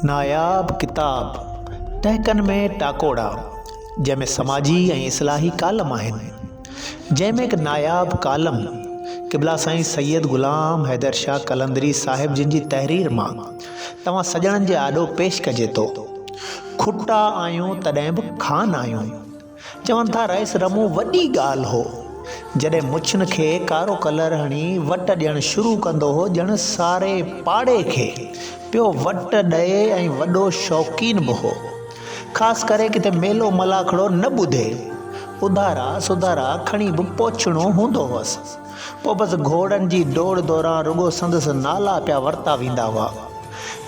ناياب ڪتاب ٽهڪن ۾ ٽاڪوڙا جنهن ۾ سماجي ۽ اصلاحي ڪالم آهن. جنهن ۾ هڪ ناياب ڪالم قبلا سائين سيد غلام حيدر شاهه قلندري صاحب جن جي تحرير مان توهان سڄڻن جي آڏو پيش ڪجي ٿو. کٽا آهيون تڏهن به خان آهيون. چون ٿا رئيس رمون وڏي ڳالهه هو. جڏهن مڇن کي ڪارو ڪلر هڻي وٽ ڏيڻ شروع ڪندو هو ڄڻ ساري پاڙي کي پيو وٽ ڏئي ۽ وڏو شوقين به هو. خاص ڪري ڪٿي ميلو ملاکڙو نه ٻڌي. اڌارا سڌارا کڻي به پوڇڻو هوندو هئس. پوء بس گهوڙن جي ڊوڙ دوران رڳو سندس نالا پيا ورتا ويندا هئا.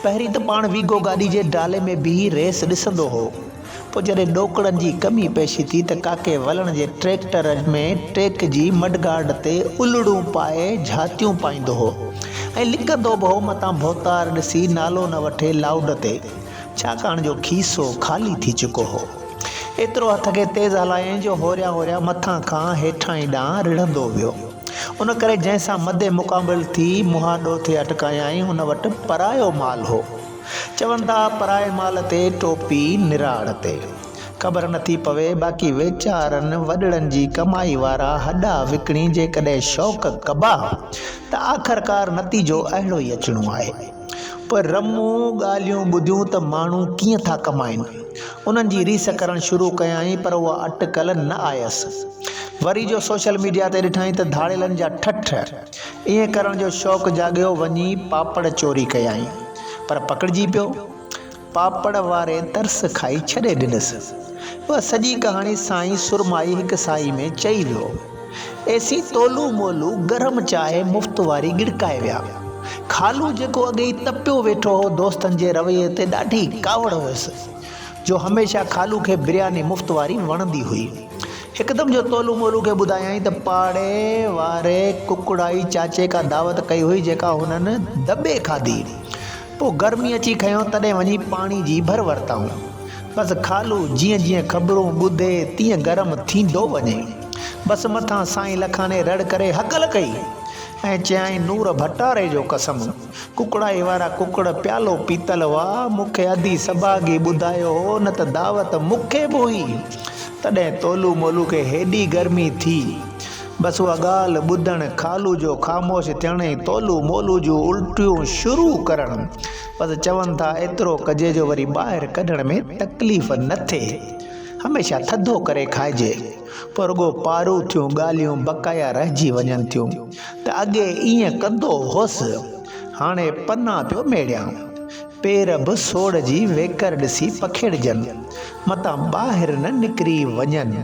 پهرين ته پاڻ ويگو گاڏي جي ڊالي ۾ بيهي ريس ڏسندو هو. پوء جڏهن ڏوڪڙن جي ڪمي پيشي ٿي ته ڪاڪي ولڻ جي ٽريڪٽر ۾ ٽيڪجي مڊگارڊ تي الڙون پائي جهاتيون پائيندو هو ۽ لڪندو به هو متان ڀوتار ڏسي نالو نه وٺي لائوڊ تي، ڇاڪاڻ جو کيسو خالي ٿي چڪو هو. ايترو هٿ کي تيز هلايائين جو هوريان هوريان مٿان کان هيٺائين ڏانهن رڙهندو ويو. ان ڪري جنهن سان مد مقابل ٿي مهاڏو ٿي اٽڪايائين ان وٽ پرايو مال هو. چون ٿا پرائي مال تي ٽوپي نراڙ تي. خبر نٿي پوي باقي ويچارن وڏڙن جي ڪمائي وارا هڏا وڪڻي جيڪڏهن شوق ڪبا ته آخرڪار نتيجو اهڙو ئي اچڻو آهي. پوء رمون ڳالهيون ٻڌيون ته ماڻهو ڪيئن ٿا ڪمائين. انهن جي ريس ڪرڻ شروع ڪيائين پر اها اٽڪل نه آيس. وري جو سوشل ميڊيا تي ڏٺائين ته ڌاڙيلن جا ٺٺ. ائين ڪرڻ جو شوق جاڳيو وڃي پاپڙ چوري ڪيائين پر پڪڙجي پيو. پاپڙ واري ترس کائي ڇڏي ڏنس. اها سڄي ڪهاڻي سائين سرمائي هڪ ساهي ۾ چئي ويو. ايسين تولو مولو گرم چانهه مفت واري ڳڙڪائي ويا. خالو جيڪو اڳي ئي تپيو ويٺو هو دوستن جي رويي تي ڏاڍي ڪاوڙ هيس. جو هميشه خالو کي برياني مفت واري وڻندي هئي. هڪدم جو تولو مولو کي ٻڌايائين ته پاڙي واري ڪڪڙائي چاچي ڪا دعوت ڪئي هئي جيڪا هنن دٻي کاڌي. پوء گرمي اچي کنيو تڏهن وڃي پاڻي جي ڀر ورتائون. بس خالو جيئن جيئن خبرون ٻڌي تيئن گرم ٿيندو وڃي. بس مٿان سائين لکاني رڙ ڪري هڪل ڪئي ۽ چيائين نور ڀٽاري جو قسم! ڪڪڙائي وارا ڪڪڙ پيالو پيتل هئا، مون کي ادي سڀاڳي ٻڌايو هو نه ته دعوت مون کي به هئي. تڏهن تولو مولو کي هيڏي گرمي ٿي. بس اها ڳالهه ٻڌڻ، خالو جو خاموش ٿيڻ ۽ تولو مولو جون الٽيون شروع ڪرڻ. بس چون ٿا ايترو ڪجي جو وري ٻاهر ڪڍڻ ۾ تڪليف نه ٿئي. هميشه ٿڌو ڪري کائجي. پوء رڳو پاروٿيون ڳالهيون بقايا رهجي وڃن ٿيون ته اڳي ائين ڪندو هوس، هاڻي پنا پيو ميڙيان. پير به سوڙ جي ويڪر ڏسي پکيڙجن، متان ٻاهر نه نڪري وڃن.